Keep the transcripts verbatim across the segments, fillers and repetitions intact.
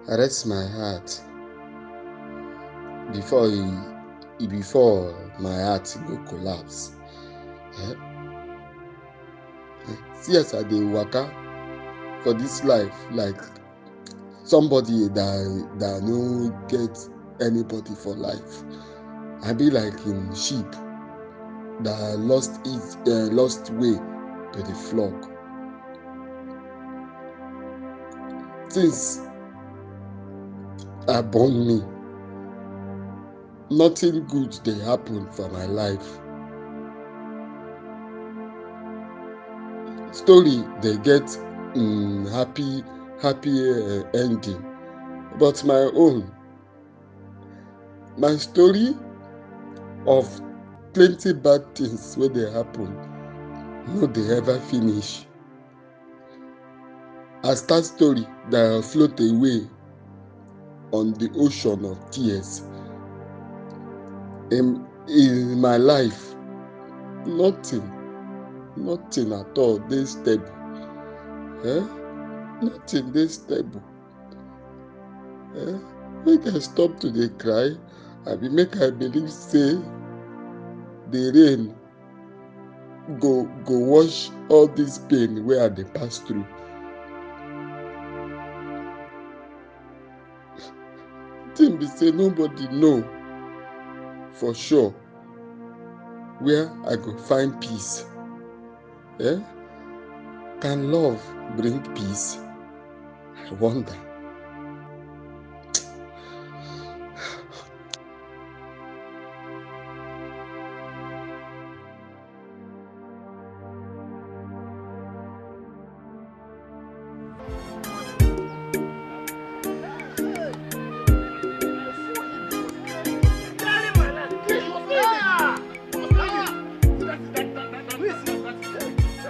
Arrest my heart before e e before my heart go collapse. Eh? See as I dey waka for this life like somebody that that no get anybody for life. I be like him sheep that lost it uh, lost way to the flock. Since I born me, nothing good dey happen for my life. Story dey get um, happy happy uh, ending, but my own, my story of plenty bad things wey dey happen no dey ever finish. I start story that I float away on the ocean of tears. In, in my life, nothing, nothing at all dey stable. Eh? Nothing dey stable. Eh? Make I stop to dey cry. I be make I believe say the rain go go wash all this pain wey I dey pass through. Thing be say nobody know for sure where I go find peace. Eh? Can love bring peace? I wonder.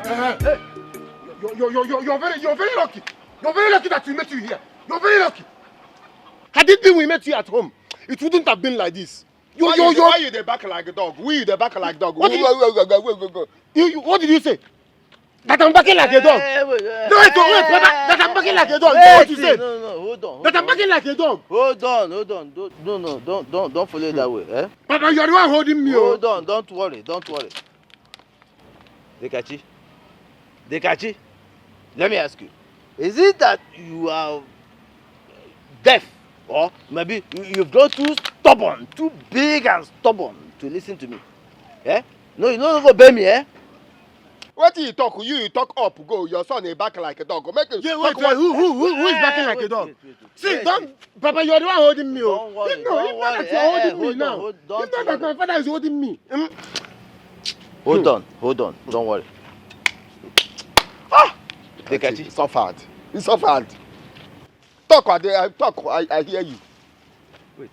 Hey, you're, you're, you're, you're very, you're very lucky. You're very lucky that we met you here. You're very lucky. Had it been we met you at home, it wouldn't have been like this. You, why you, you, dey- you, why you dey back like a dog? We dey back like dog. What did you- Go, go, go, go, go, go. You, you, what did you say? That I'm backing like a dog. Eh, wait, eh, No, wait, wait, eh, wait, that I'm backing like a dog. Wait, what you say? No, no, hold on. That I'm backing like a dog. Hold on, hold on. Don't, no, no, don't, don't, don't follow that way. Eh? Papa, you are the one holding me. Oh. Hold on, don't worry, don't worry. Dekachi, Dekachi, let me ask you, is it that you are deaf, or maybe you- you've grown too stubborn, too big and stubborn to listen to me? Eh? No, you no go obey me, eh? Wetin you talk? You you talk up, go. Your son dey back like a dog. Go make him Yeah, talk wait, wait, what- who, who, who, who is backing like a dog? Wait, wait, wait. See, Yes, don't, Papa, you're the one holding me. Oh. Don't worry, If not, don't if not worry. that you're Eh, eh, holding me hold on, now, hold- don't if not that worry. my father is holding me. Hmm? Hold on, hold on, don't worry. Ah! Dekachi. He suffered. He suffered. Talk, I, dey- I talk, I, I hear you. Wait.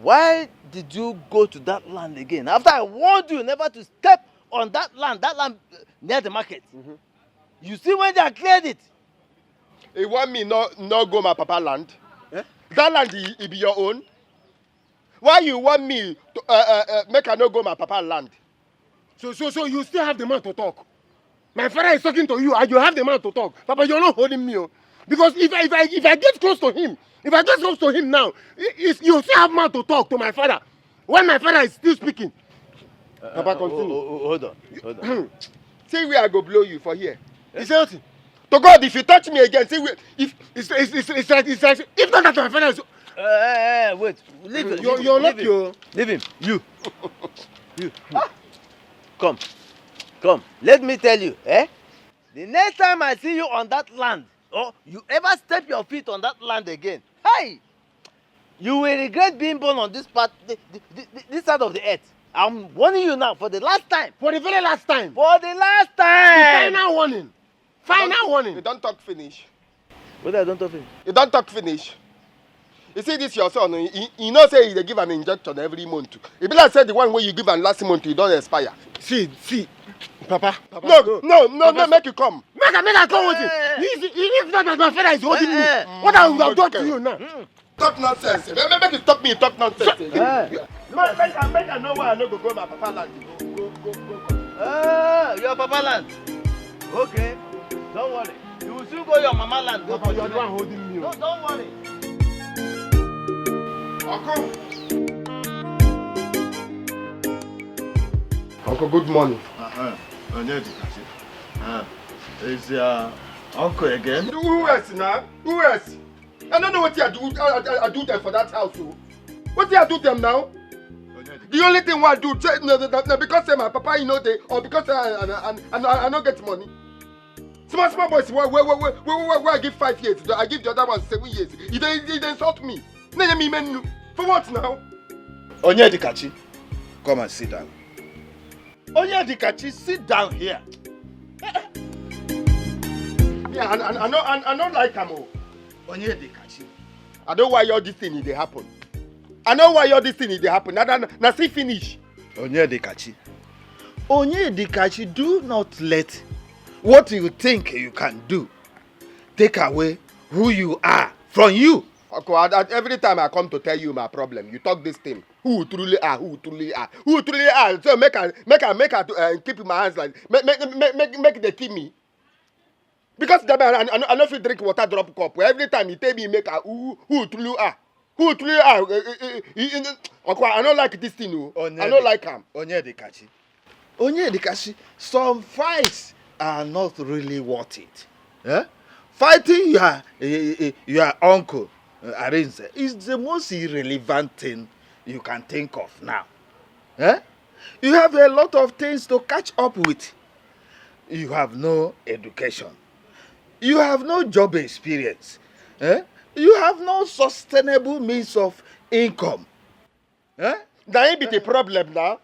Why did you go to that land again? After I warned you never to step on that land, that land uh, near the market. You see when they cleared it? He want me no no go my papa land. Eh? That land he, he be your own. Why you want me to uh, uh, uh, make I no go my papa land? So, so, so you still have the man to talk. My father is talking to you, and you have the man to talk. Papa, you're not holding me, oh. Because if I, if I, if I get close to him, if I get close to him now, he, he's- you still have man to talk to my father. When my father is still speaking. Papa, continue. Oh, oh, oh, hold on, hold on. See where I go blow you for here. He said, "What?" To God, if you touch me again, see where, if it's, it's, it's, it's like, it's like, if not that my father is Eh, eh, eh, wait. Leave it. You're, leave you're it, not leave it. Your Leave him. You. You. Ah. Come. Come. Let me tell you, eh? The next time I see you on that land, or you ever step your feet on that land again, hey! You will regret being born on this part, the, the, the, the- this side of the earth. I'm warning you now for the last time. For the very last time. For the last The time. Final warning. Final warning. You don't talk finish. What I don't talk finish. You don't talk finish. You see this your son, he, he, he know say he dey give am injection every month. E be like say the one wey you give am last month, e don expire. See, see, Papa. Papa, No, no, no, no, make you come. Make I, make I come with you. Eh. If, if not that my father is holding Eh, eh. me, what I would have done to you now? Talk nonsense. Make, make you stop me, talk nonsense. Eh. Make, make, I- make I know why I no go go my papa land. Go, go, go, go. Ah, your papa land. Okay, don't worry. You will soon go your mama land. Go Papa, you are the one holding me. No, don't worry. Uncle. Uncle, good morning. Uh-huh. Onyedikachi. Uh, is your uncle again? Who else now? Who else? I don't know what I do. I, I, I do them for that house. Oh. What I do them now? The only thing I do, say, no, no, no, because say my papa, you know, they, or because I, I, I, I, I, I don't get money. Small, small boys, where, where, where, where, where, where I give five years, I give the other one seven years. He they, he they insult me. No, no, me, man, for what now? Onyedikachi, come and sit down. Onyedikachi, sit down here. Yeah, I, I, I, know, I, I don't like him. Oh. Onyedikachi. I don't why all this thing dey happen. I know why all this thing dey happen. Na na na see finish. Onyedikachi. Onyedikachi, do not let what you think you can do take away who you are from you. Okay, I, I, every time I come to tell you my problem, you talk this thing. Who truly are? Who truly are? Who truly are? So make I make I make I uh, keep my hands like make make make make, make they kill me. Because that man, I, I, I no fit drink water drop cup. Every time he tell me make a who who true ah who true ah. Eh, eh, eh, eh, eh, eh, Okwa, I no like this thing o. I no like am. Onyedikachi. Onyedikachi, some fights are not really worth it. Eh? Fighting your, eh, eh, eh, your uncle uh, Arinze is the most irrelevant thing you can think of now. Eh? You have a lot of things to catch up with. You have no education. You have no job experience. Eh? You have no sustainable means of income. Eh? Na him be the problem now.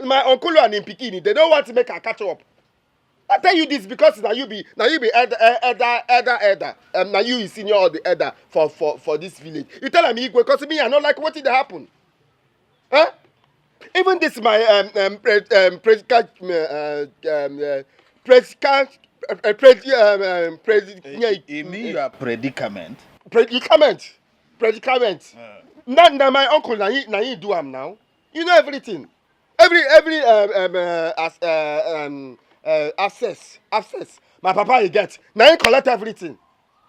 My uncle and him pikin, they don't want to make a catch up. I tell you this because now you be now you be elder eh, elder elder elder. Um, now you is senior or the elder for for for this village. You tell me because me I don't like what did happen. Huh? Even this my um um pre, um predicament uh, um uh, predicament uh, uh, predi, um, um, predi, yeah, you mean your predicament? Predicament, predicament. Uh. Now, now my uncle now he now he do am now. You know everything. Every every um, um, uh, as, uh, um, uh, access access my papa he get now he collect everything.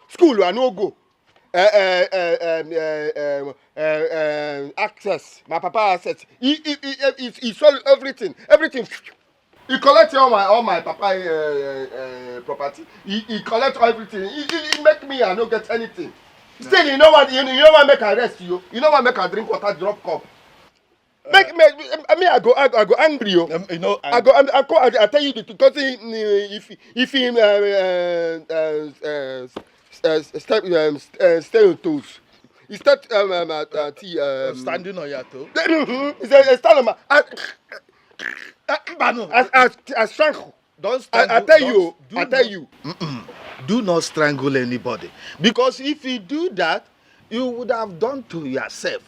School I no go. Uh, uh, uh, um, uh, um, uh, uh, access my papa access he he he he, he, he sold everything everything. He collect all my all my papa uh, uh, uh, property. He, he collect everything. He, he, he make me I no get anything. Still, you know what? You, you know what? Make I rest you. You know what? Make I drink water, drop cup. Make me, I mean, I go, I, I go angry, yo. Um, you know, I go, I, I, go, I, I tell you the truth. Because he, he- if, if he, uh, uh, uh, uh, uh, step, um, uh, stay on toes. He start, um, um, uh, uh, t- um, standing on your toe. He said, "Stand on my." I, I, I, I, I strangle. Don't strangle. I, I tell don't, you, do I tell not, you. Mm-mm. Do not strangle anybody. Because if you do that, you would have done to yourself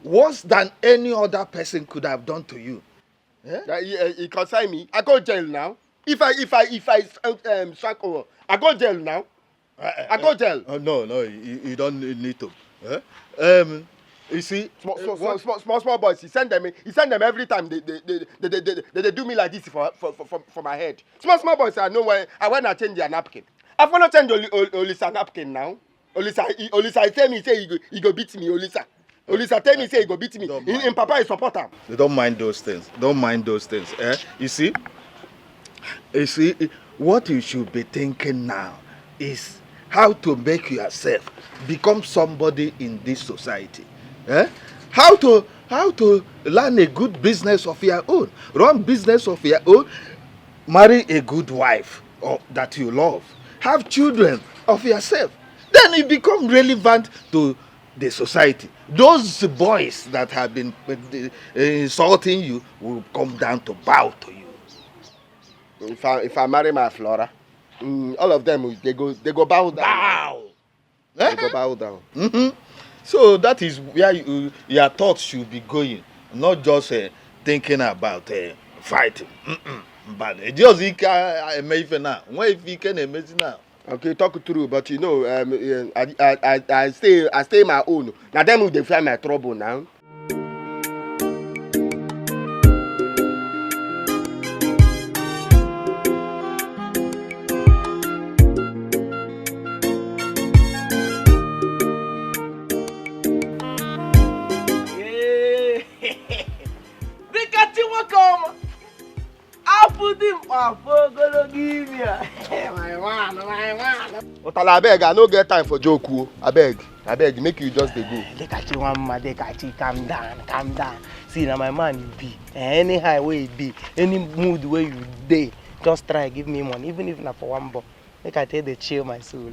worse than any other person could have done to you. Eh? That, he, uh, he concern me. I go jail now. If I if I if I um, um, strangle, I go jail now. Uh, uh, I go jail. Uh, no, no, you, you don't need to. Eh? Um, you see, small, small, what? Small, small, small, small boys. He send them. He send them every time. They they they they, they, they, they, they do me like this for for, for, for, for my head. Small small boys. I know when I when I change their napkin. I wanna change Oli, Oli, Olisa napkin now. Olisa, he, Olisa, he tell me say he go, he go beat me. Olisa, Olisa tell me say he go beat me. He, him papa is support am. They don't mind those things. Don't mind those things. Eh? You see, you see, what you should be thinking now is how to make yourself become somebody in this society. Eh? How to how to learn a good business of your own, run business of your own, marry a good wife or that you love, have children of yourself. Then you become relevant to the society. Those boys that have been uh, insulting you will come down to bow to you. If I if I marry my Flora, mm, all of them they go they go bow down. Bow. They go bow down. Mm-hmm. So that is where you, your thoughts should be going, not just uh, thinking about uh, fighting. Mm-mm. But just ike eme ife na nwa ife ike na-emezi na. Okay, talk true, but you know, um, uh, I, I, I, I stay, I stay my own. Now them will define my trouble now. But I abeg, I no get time for joke o. Abeg, abeg, make you just dey go. Dekachi, one man, Dekachi, calm down, calm down. See, na my man you be. Eh, anyhow wey e be, any mood wey you dey, just try give me money, even if na for one bob. Make I take dey chill my soul.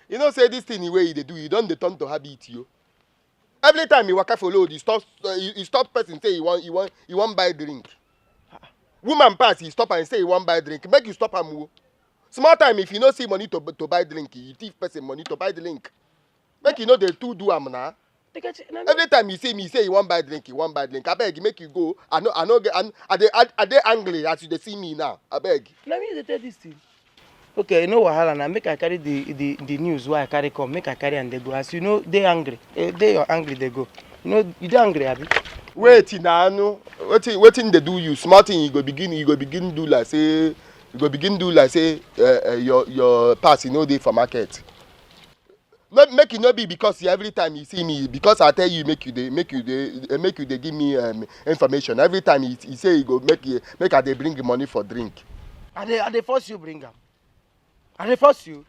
You know say this thing wey you dey do, you don dey turn to habit o. Every time you waka for road, you stop, uh, you, you stop person say you wan, you wan, you wan buy drink. Woman pass, you stop am say you wan buy drink. Make you stop am o. Small time, if you no see money to, to buy drink, you thief person money to buy drink. Make you no dey too do am na. Every time you see me, say you wan buy drink, you wan buy drink. Abeg, make you go. I no, I no get. I'm, I dey, I, I dey angry as you dey see me now. Abeg. Na me dey tell this thing. Okay, you know wahala na. Make I carry the the the news wey I carry come. Make I carry am dey go. As you know, dey angry. Eh, dey your angry dey go. You know, you dey angry, abi? Wait na, no. Wetin, wetin dey do you? Small thing you go begin, you go begin do like say, you go begin do like say uh, uh, your your pass e no dey for market. No, make e no be because you, every time you see me, because I tell you make you dey, make you dey, eh, make you dey give me um, information. Every time you, you say you go make you, make I dey bring money for drink. I dey, I dey force you bring am. I dey force you.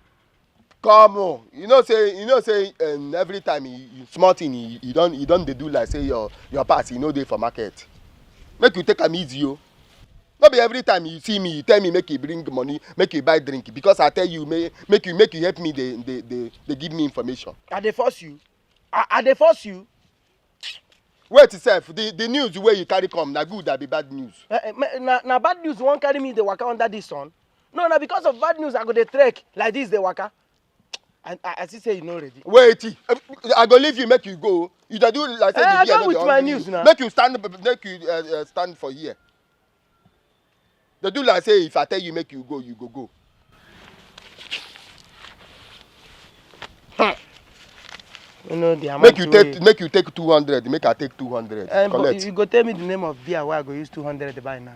Come on, you know say, you know say um, every time you, you small thing you, you don, you don dey do like say your your pass e no dey for market. Make you take am easy o. No be every time you see me, you tell me make you bring money, make you buy drink, because I tell you make, make you, make you help me dey, dey, dey, dey give me information. I dey force you. I, I dey force you. Wait sef, the the news wey you carry come na good abi bad news? Eh, eh, me- na na bad news you wan carry me dey waka under this sun? No, na because of bad news I go dey trek like this dey waka. And I, I see say you no ready. Wait, eh, I go leave you make you go. You dey do like say Eh, I the beer come no dey with my hungry news you. Now. Make you stand, make you uh, uh, stand for here. Dey do like say if I tell you make you go, you go go. Hmm. You know the amount Make you wey take, make you take two hundred, make I take two hundred. Eh, but Collect. You go tell me the name of beer wey I go use two hundred buy now.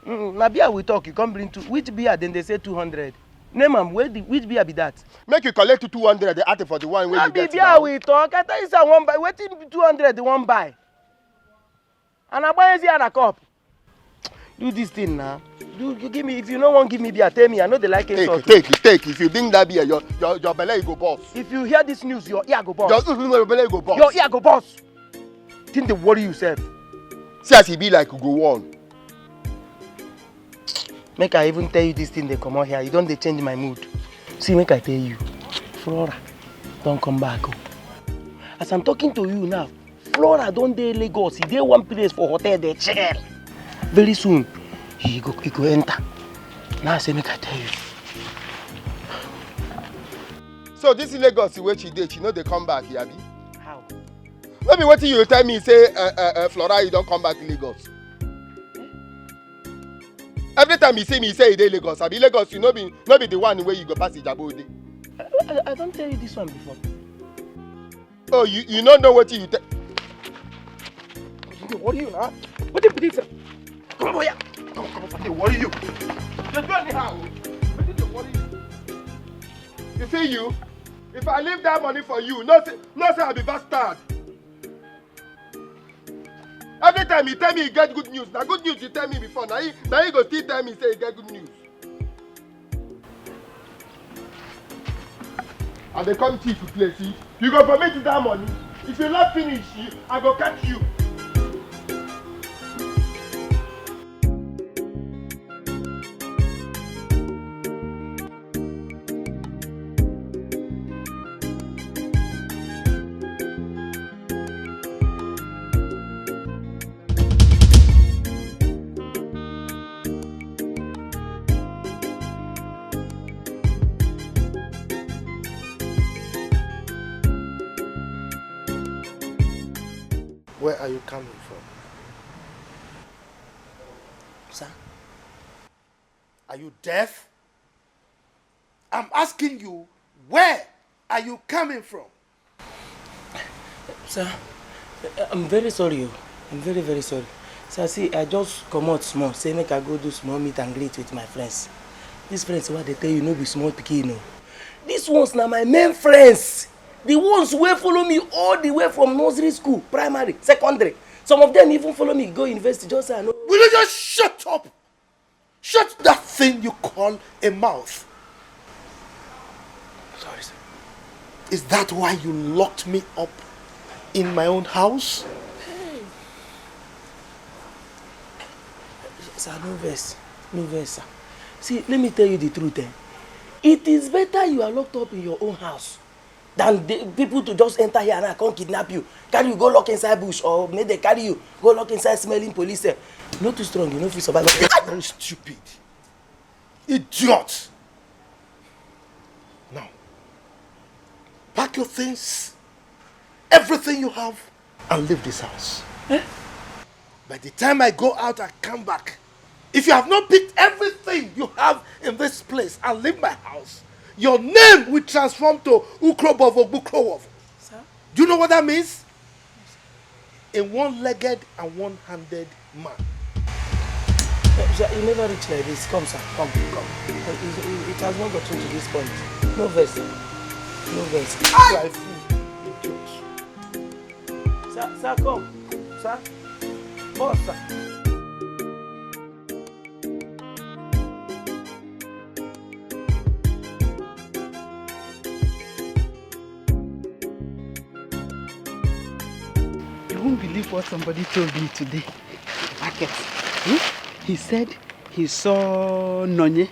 Mm, na beer we talk, you come bring two. Which beer dem dey say two hundred? Name am, where the, which beer be that? Make you collect two hundred, the add for the one wey you get now. No be beer we talk. I tell you say I wan buy. Wetin two hundred wan buy? And I buy easy and a cup. Do this thing now. Do you give me, if you no wan give me beer, tell me. I no dey like insult. Take, take, take. If you drink that beer, your your your belle go burst. If you hear this news, your ear go burst. Your, your belle go burst. Your ear go burst. Think dey worry yourself. See as e be like you go on. Make I even tell you this thing dey comot here, you don dey change my mood. See, make I tell you, Flora don come back o. As I'm talking to you now, Flora don dey Lagos, e dey one place for hotel dey chill. Very soon, he go, he go enter. Now I say make I tell you. So this Lagos wey she dey, she no dey come back, abi? How? No be wetin you tell me say uh, uh, uh, Flora you don come back Lagos. Every time you see me, you say you dey Lagos. Abi Lagos, you no be no be the one wey you go pass Ijabo dey. I, I, I don tell you this one before. Oh, you you no know wetin you tell. Wetin dey worry you na? Wetin be this? Come over here. Come come over dey worry you. Dey do anyhow. Wetin dey worry you? You see you? If I leave that money for you, no say no say I be bastard. Every time you tell me you get good news, na good news you tell me before. Na you na you go still tell me say you get good news. I dey come thief play, see. You go vomit that money. If you not finish, you, I go catch you. Where are you coming from? Sir? Are you deaf? I'm asking you, where are you coming from? Sir, I'm very sorry. Oh. I'm very, very sorry. Sir, see, I just come out small. Say make I go do small meet and greet with my friends. These friends, what they tell you, no be small pikin, no. These ones now, my main friends. The ones who follow me all the way from nursery school, primary, secondary. Some of them even follow me go university. Just say I know. Will you just shut up? Shut that thing you call a mouth. Is that why you locked me up in my own house? Sir, no vex. No vex, sir. See, let me tell you the truth, eh? It is better you are locked up in your own house than the people to just enter here and I come kidnap you. Carry you go lock inside bush or make they carry you go lock inside smelling police cell. No too strong, you no fit survive. Very stupid. Idiot. Now, pack your things, everything you have, and leave this house. Eh? By the time I go out and come back, if you have not picked everything you have in this place and leave my house, your name will transform to Ukrobovo Bukrowovo. Sir? Do you know what that means? A one-legged and one-handed man. Eh, sir, you never reach like this. Come, sir. Come, come. It, it, it has not gotten to this point. No verse. No verse. Like fool. Idiot. Sir, sir, come. Sir. Boss, sir. You won't believe what somebody told me today at the market. Hmm? He said he saw Nonye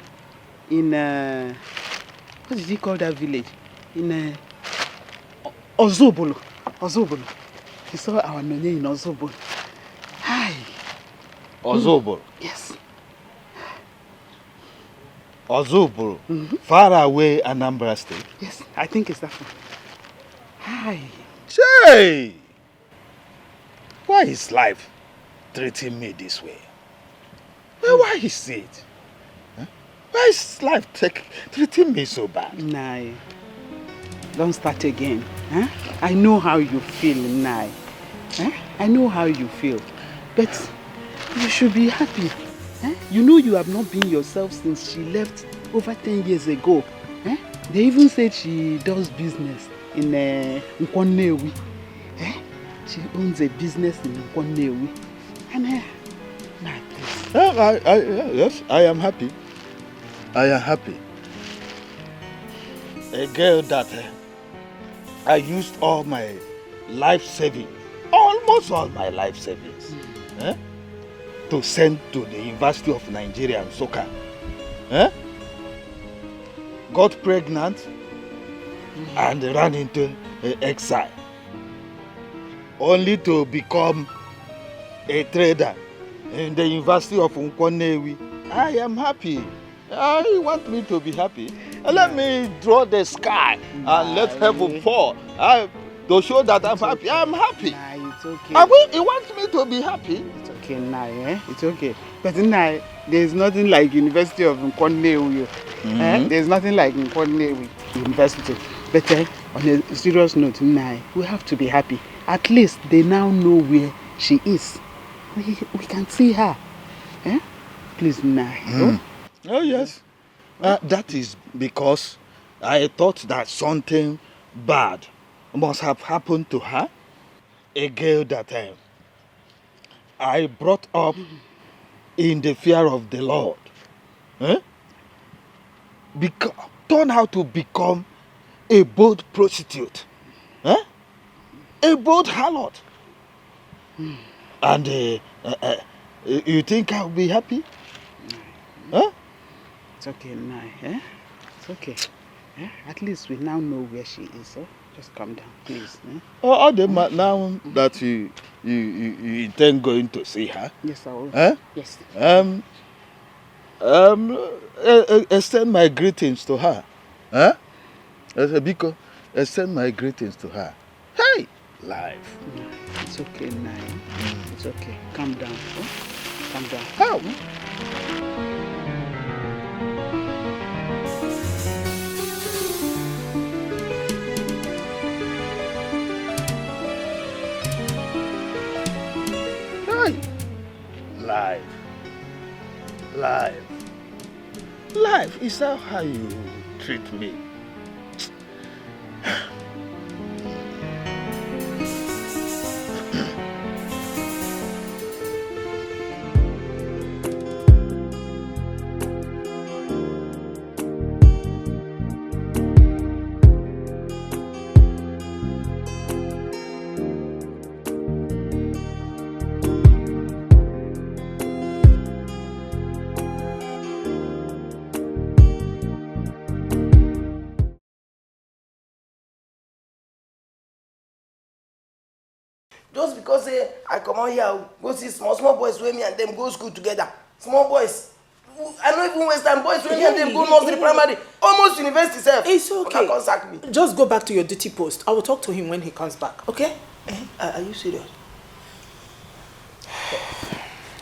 in, uh, what did he call that village? In, uh, O- Ozobolo. Ozobolo. He saw our Nonye in Ozobolo. Hi. Ozobolo. Yes. Ozobolo. Far away Anambra State. Yes, I think it's that one. Hi. Hey! Why is life treating me this way? Why, why is it? Huh? Why is life take, treating me so bad? Nai, don't start again. Huh? I know how you feel, Nai. Huh? I know how you feel. But you should be happy. Huh? You know you have not been yourself since she left over ten years ago. Huh? They even said she does business in uh, Nkwannewi. Eh? She owns a business in Nkwannewi. And uh, my place. I, I, I, yes, I am happy. I am happy. A girl that uh, I used all my life saving, almost all my life savings, eh, to send to the University of Nigeria and Nsukka. Eh? Got pregnant and ran into uh, exile, only to become a trader in the University of Nkwannewi. I am happy. Ah, you want me to be happy? Let me draw the sky and let heaven fall. I, to show that I'm happy. I'm happy. Nah, it's okay. Are we, you want me to be happy? It's okay, Nai, eh? It's okay. But Nai, there's nothing like University of Nkwannewi. Eh? There's nothing like Nkwannewi University. But eh, on a serious note, Nai, we have to be happy. At least they now know where she is. We, we can see her. Eh? Please, Nai. Oh? Oh, yes. Uh, that is because I thought that something bad must have happened to her. A girl that time I brought up in the fear of the Lord. Eh? Beco- turn out to become a bold prostitute. Eh? A bold harlot. And uh, uh, uh, you think I'll be happy? Huh? It's okay, Nai. Eh? It's okay. Eh? At least we now know where she is. Eh? Just calm down, please. Eh? Oh, all the ma- now that you, you, you, you intend going to see her, Yes, I will. Eh? Yes. Um, um, uh, uh, extend my greetings to her. Huh? I said, Biko, extend my greetings to her. Hey, life. It's okay, Nai. It's okay. Calm down. Oh? Calm down. How? Hey, life. Life. Life, is that how you treat me? Just because say I comot here, go see small small boys wey me and them go school together. Small boys. I no even waste time. Boys wey me and them go nursery, primary, almost university sef. It's okay. Una come sack me. Just go back to your duty post. I will talk to him when he comes back, okay? Eh, are are you serious?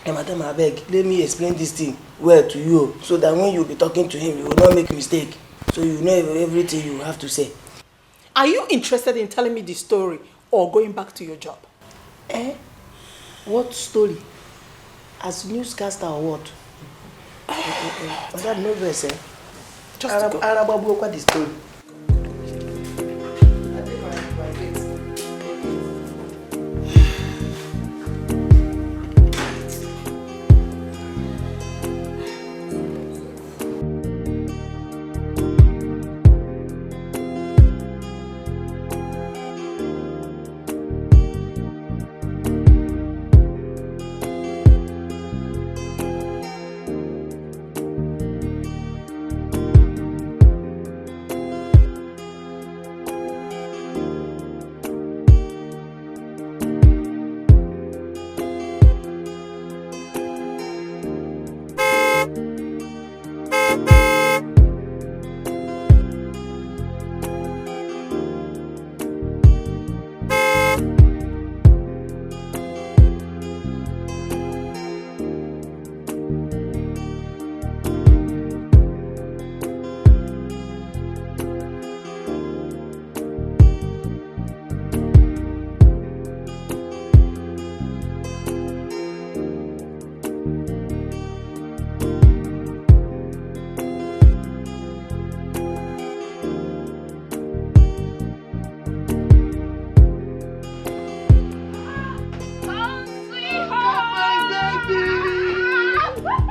Eh, madam, abeg, let me explain this thing well to you, so that when you be talking to him, you will not make mistake. So you know everything you have to say. Are you interested in telling me the story or going back to your job? Eh? What story? As newscaster or what? Eh, eh, eh, madam, no vex, eh? Just go. Arab- Arab- the story.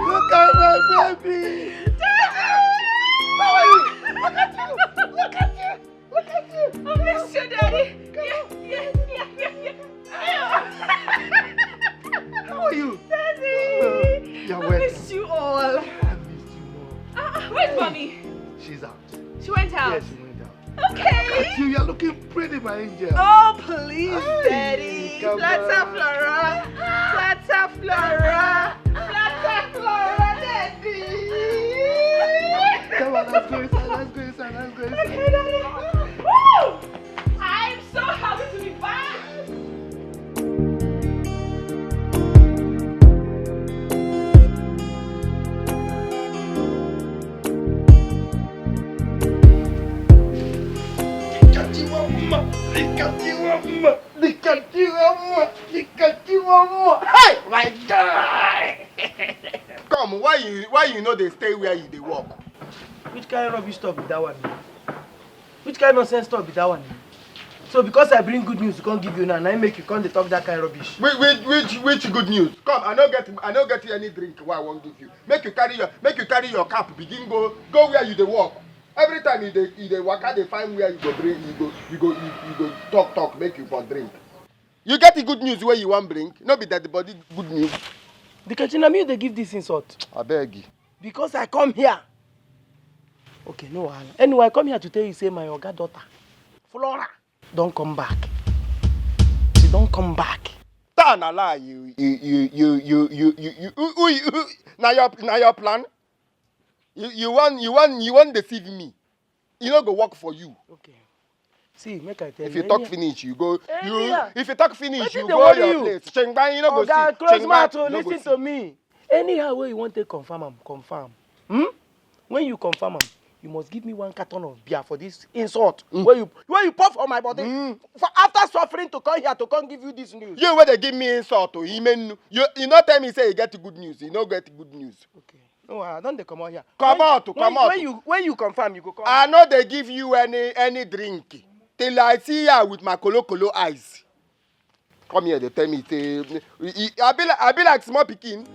Look at my baby. Daddy! How are you? Look at you. Look at you. Look at you. I miss you, Daddy. Yeah, yeah, yeah, yeah, yeah. How are you? Daddy! You're welcome. I miss you all. I missed you more. Ah, ah, where's Mommy? She's out. She went out? Yes, she went out. Okay. Look at you, you're looking pretty, my angel. Oh, please, Daddy. Come on. Flatter Flora. Flatter Flora. Flatter Flora, Daddy. Come on, let's go inside, let's go inside, let's go inside. Okay, Daddy. Woo! I'm so happy to be back. Look at you, mama. Look at you, mama. Look at you, mama. Look at you, mama. Hey, my God. Come, why you, why you no dey stay where you dey work? Which kind of rubbish talk be that one? Which kind nonsense talk be that one? So because I bring good news to come give you now, na im make you come dey talk that kind rubbish. Which, which, which, which good news? Come, I no get, I no get any drink wey I wan give you. Make you carry your, make you carry your cap, begin go, go where you dey work. Every time you dey, you dey waka, dey find where you go drink, you go, you go, you, you go talk, talk, make you for drink. You get the good news wey you wan bring? No be that the body good news. Dikechi, na me you dey give this insult. Abeg. Because I come here. Okay, no wahala. Anyway, I come here to tell you say my oga daughter, Flora, don come back. She don come back. That na lie. You, you, you, you, you, you, you, you, who, who, who, na your, na your plan? You, you wan, you wan, you wan deceive me. E no go work for you. Okay. See, make I tell you. If you talk finish, you go. You, if you talk finish, you go your place. Shengban, you no go see. Oga, close mouth o, listen to me. Anyhow wey you wan take confirm am, confirm. Hmm? When you confirm am, you must give me one carton of beer for this insult wey you, wey you pour for my body. For after suffering to come here to come give you this news. You wey dey give me insult o, Imenu. You, you no tell me say you get good news. You no get good news. Okay. No, I don dey comot here. Comot, comot. When you, when you confirm, you go come. I no dey give you any, any drink till I see you with my kolo kolo eyes. Come here, dey tell me say, I be like, I be like small pikin.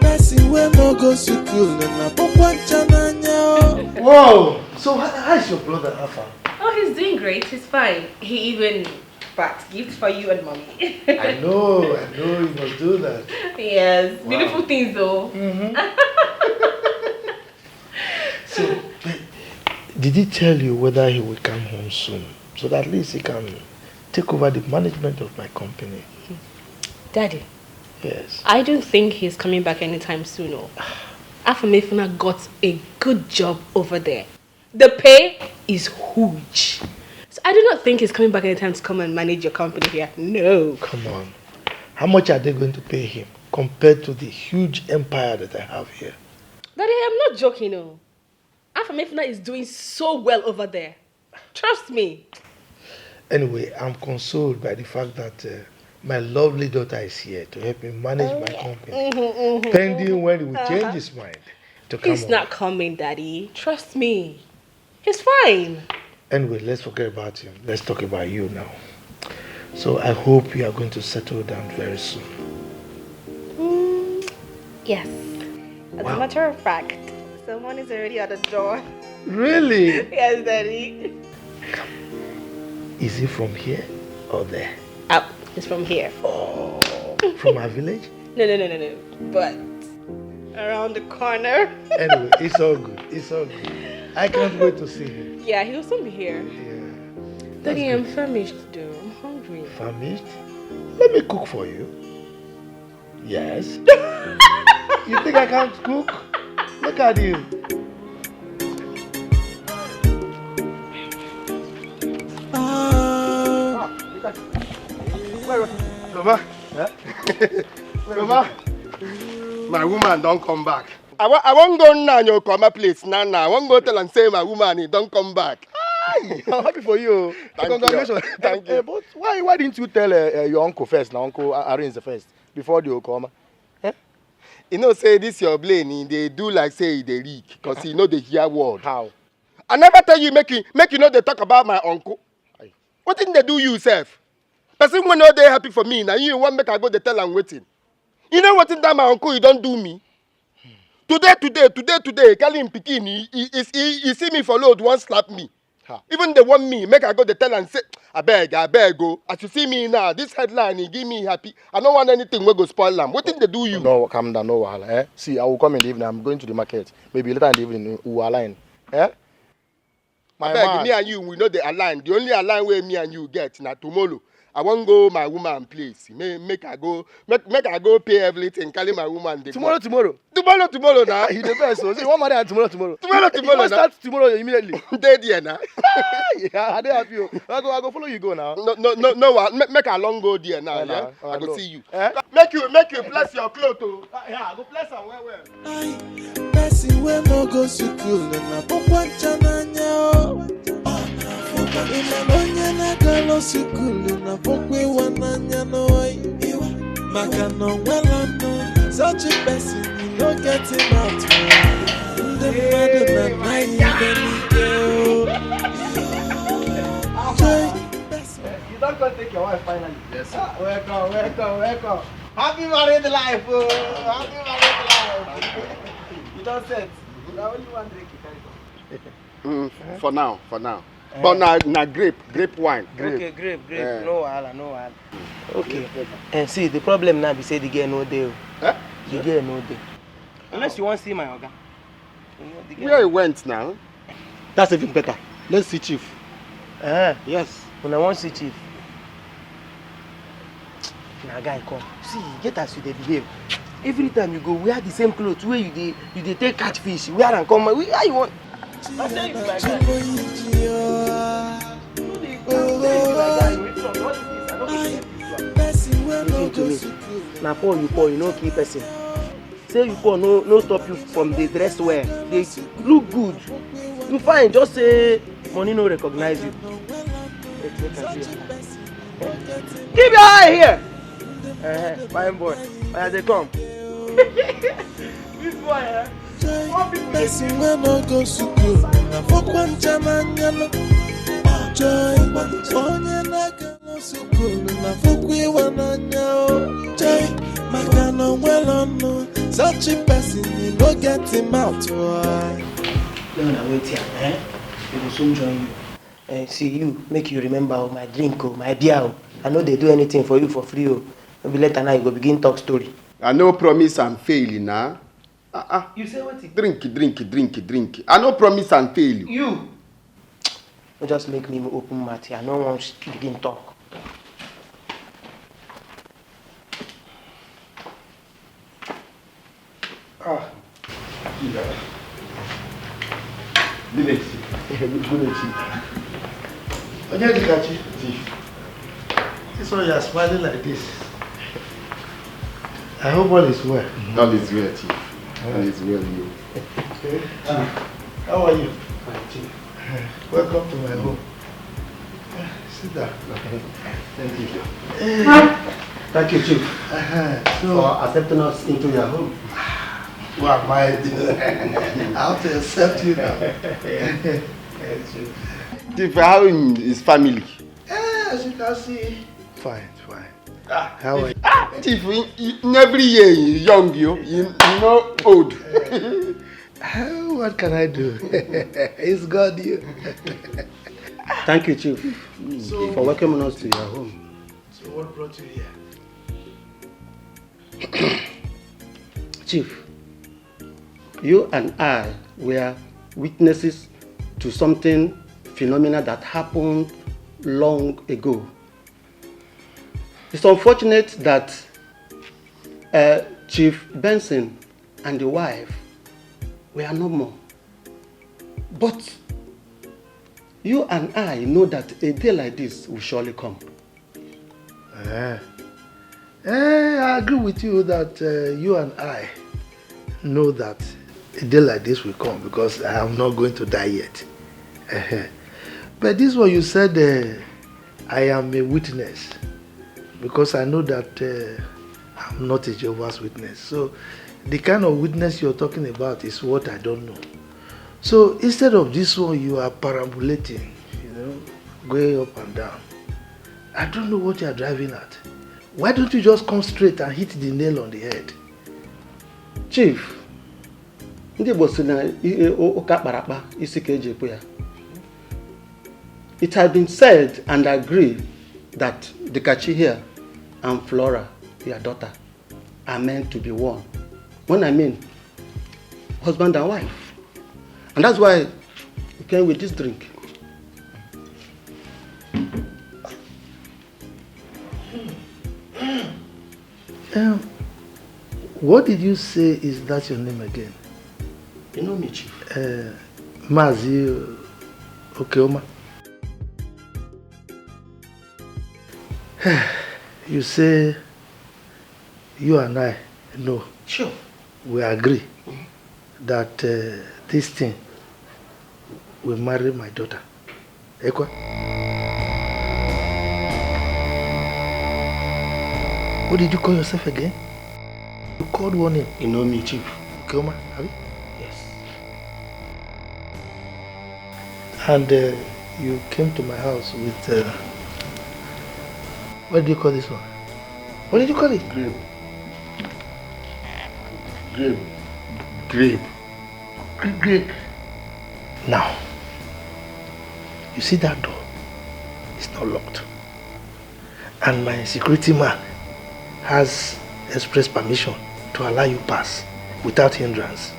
Person wey no go school na pokwa ncha n'anya o. Wow! So how, how is your brother, Alpha? Oh, he's doing great. He's fine. He even packed gift for you and Mommy. I know, I know you must do that. Yes, beautiful things though. So, but did he tell you whether he will come home soon? So that at least he can take over the management of my company. Daddy, Yes. I don't think he's coming back anytime soon. Oh. Afamefuna got a good job over there. The pay is huge. So I do not think he's coming back anytime to come and manage your company here. No. Come on. How much are they going to pay him compared to the huge empire that I have here? Daddy, I'm not joking. Oh. Afamefuna is doing so well over there. Trust me. Anyway, I'm consoled by the fact that uh, my lovely daughter is here to help me manage my company. Pending when he will change his mind to come He's over. Not coming, Daddy. Trust me. He's fine. Anyway, let's forget about him. Let's talk about you now. So I hope you are going to settle down very soon. Mm, yes. As Wow. a matter of fact, someone is already at the door. Really? Yes, Daddy. Is he from here or there? Oh, he's from here. Oh, from our village? No, no, no, no, no. But around the corner. Anyway, it's all good. It's all good. I can't wait to see him. Yeah, he'll soon be here. Yeah. Daddy, I'm famished though. I'm hungry. Famished? Let me cook for you. Yes. You think I can't cook? Look at you. Baba, Baba, my woman don come back. I wa I wan go Nna Nyokoma place now now. I wan go tell am say my woman he don come back. I'm happy for you. Thank you. Congratulations. Thank Eh, you. But why why didn't you tell uh, uh, your uncle first, now uncle A- Arinze first, before the Okoma? You know say this your brain he dey do like say e dey leak because he no dey hear word. How? I never tell you make you make you no dey talk about my uncle. Wetin dey do you sef? Person wey no dey happy for me na you wan make I go dey tell am wetin? You know wetin that my uncle he don do me? Today today today today carry him pikin he he he he see me for road wan slap me. Ha. Even dey warn me make I go dey tell am say abeg abeg o, as you see me now this headline he give me happy, I no want anything wey go spoil am. Wetin dey do you? No, calm down, no wahala. Eh? See, I will come in the evening. I'm going to the market. Maybe later in the evening we will align. Eh? My Abeg, man. Me and you we no dey align. The only align wey me and you get na tomorrow. I wan go my woman place. Make make I go make make I go pay everything. Carry my woman dey go. Tomorrow, tomorrow. Tomorrow tomorrow na. You the best. So, see, one marry tomorrow, tomorrow. Tomorrow, tomorrow You wan na. Start tomorrow immediately. Dey there na. Yeah, I dey happy. Oh. I go, I go follow you go now. No no no no wa make make I long go there now. Yeah, Yeah, na, I go no. See you. Eh? Make you make you bless your cloth o. Yeah, I go bless am well well. Person wey no go school na bụkwa ncha n'anya o. Ị ma na onye na-agala school na bụkwa ịwa n'anya n'oyi. Maka na o nwela nụ such a person you no get him out. Ndị mmadụ na anaghị ibe n'ike o. Joy. You don come take your wife finally. Yes, sir. Ah, welcome, welcome, welcome. Happy married life, oh. Happy married life. You don set. Na only one drink you carry come. Mm, for now, for now. But na na grape, grape wine. Okay, grape, grape. Eh. No wahala, no wahala. Okay. And see, the problem now be say the girl no dey. Oh. Eh? The girl no dey. Unless you wan see my oga. You know, the girl Where he went now? That's even better. Let's see chief. Eh, Yes. una wan see chief? Na guy come. See, get as you dey behave. Every time you go wear the same clothes wey you dey you dey take catch fish, wear am come. How you wan? I say you be my guy. You dey come say you be my guy. Which one? All these things, I no go accept this one. Person wey no Listen to me. Na poor you poor, you no kill person. Say you poor no no stop you from dey dress well, dey look good. You fine, just say money no recognize you. Wait, make I see. Keep your eye here. Uh, fine boy. Oya, dey come. This boy, eh? Poor people dey Person wey no go school na bụkwa ncha n'anya nụ. Joy, onye na-aga school na bụkwa ịwa n'anya o. Joy, maka na o nwela nụ such a person you no get him out. Oh. No, na wait here, eh? We go soon join you. Eh, see you, make you remember oh, my drink oh, my beer oh. I no dey do anything for you for free oh. No be later now you go begin talk story. I no promise and fail na. Ah ah. You say wetin? Drink, drink, drink, drink. I no promise and fail. You. No just make me open mouth here. I no wan sh- begin talk. Ah. Good day, Chief. Good day, Chief. Onye dịka chi? Chief. This one you are smiling like this. I hope all is well. All is well, Chief. All is well, you. Okay. Ah, how are you? Fine, Chief. Welcome to my home. Sit down. Thank you. Thank you, Chief, uh-huh, so for accepting us into your home. Who am I? I have to accept you now. Yes, Chief. Chief, how is family? Eh, as you can see, fine, fine. Ah, how are you? Ah, Chief, in, in every year you young, you, you, you know old. Eh, what can I do? It's God, you. Thank you, Chief, so, for welcoming us to your home. So what brought you here? Chief, you and I were witnesses to something phenomenal that happened long ago. It's unfortunate that uh, Chief Benson and the wife were no more. But you and I know that a day like this will surely come. Eh. Eh, I agree with you that uh, you and I know that a day like this will come because I am not going to die yet. Eh. But this one you said, uh, I am a witness because I know that uh, I'm not a Jehovah's Witness. So the kind of witness you're talking about is what I don't know. So instead of this one, you are perambulating, you know, going up and down. I don't know what you are driving at. Why don't you just come straight and hit the nail on the head? Chief, ndị Igbo sị na i- o- ụka kpara akpa, isi ka eji ekwu ya. It has been said and agreed that Dikachi here and Flora, your daughter, are meant to be one. When I mean husband and wife. And that's why we came with this drink. Um, what did you say is that your name again? You know me, Chief. Uh, Mazi Okeoma. You say you and I know. Sure. We agree that uh, this thing will marry my daughter. Ekwa? What did you call yourself again? You called one name. You know me, Chief. Okeoma, abi? Yes. And uh, you came to my house with uh, what do you call this one? What did you call it? Grape. Grape. Grape. Grape. Grape. Now, you see that door? It's not locked. And my security man has express permission to allow you pass without hindrance.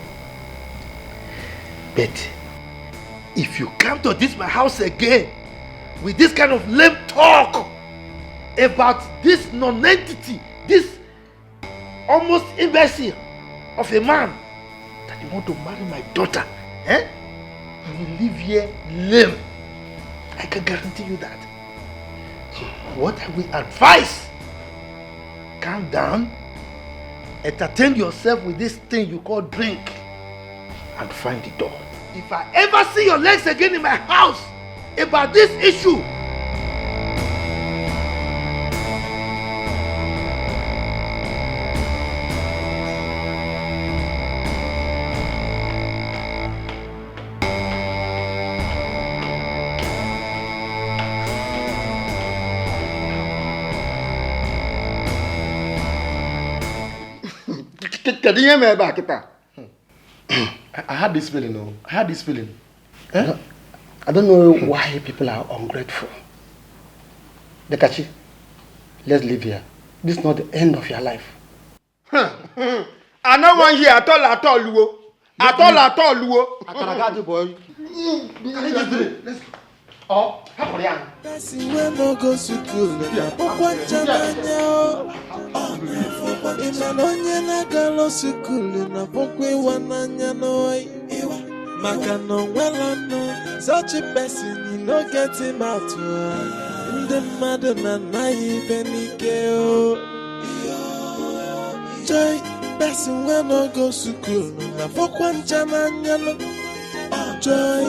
But if you come to this my house again with this kind of lame talk about this non-entity, this almost imbecile of a man that you want to marry my daughter, eh? You will leave here lame. I can guarantee you that. So what I will advise, calm down, entertain yourself with this thing you call drink, and find the door. If I ever see your legs again in my house about this issue, kedu ihe mere ebe a kịta? I had this feeling, oh. I had this feeling. Eh? No, I don't know why people are ungrateful. Dikachi, let's leave here. This is not the end of your life. I no wan hear at all, at all, wo. At all, at all, wo. Akaraga the boy. Carry this drink. Let's go. Ọ hapụrụ ya. Person wey no go school na pokwa ncha n'anya o. Ị ma na onye na-agalụ school na pokwa ịwa n'anya n'oyi. Maka na o nwere ọnụ, such a person, you no get him out. Ndị mmadụ na-anaghị ibe n'ike o. Joy, person wey no go school na pokwa ncha n'anya no. Joy,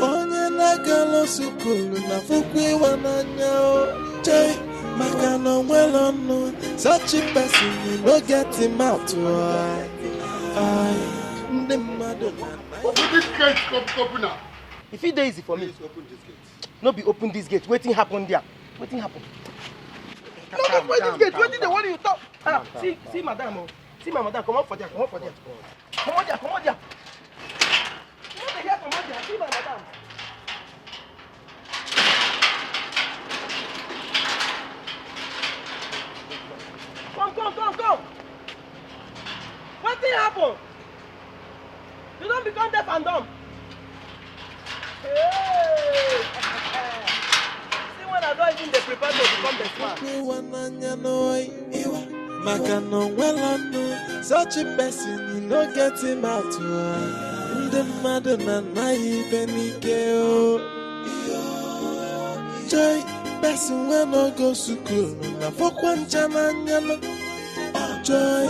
onye na-agalụ school na pokwa ịwa n'anya o. Joy, maka na o nwere ọnụ, such a person, you no get him out. Ai, ndị mmadụ na Open this gate, open, open now. If it dey easy for me, Please open this gate. No be open this gate. Wetin happen there? Wetin happen? No, no, open this gate. Wetin dey worry you talk? Ah, see, see, madam, oh. See my madam. Come out for there. Come out for there. Come out there. Come out there. You no dey hear? Come out there. See my madam. Come, come, come, come. Wetin happen? You don become deaf and dumb. Hey! See when I don even dey prepare to become best man. Ịwa n'anya n'oyi. Maka na o nwere ọnụ, such a person, you no get him out. Ndị mmadụ na-anaghị ibe n'ike o. Joy, person wey no go school na pokwa ncha n'anya no. Joy,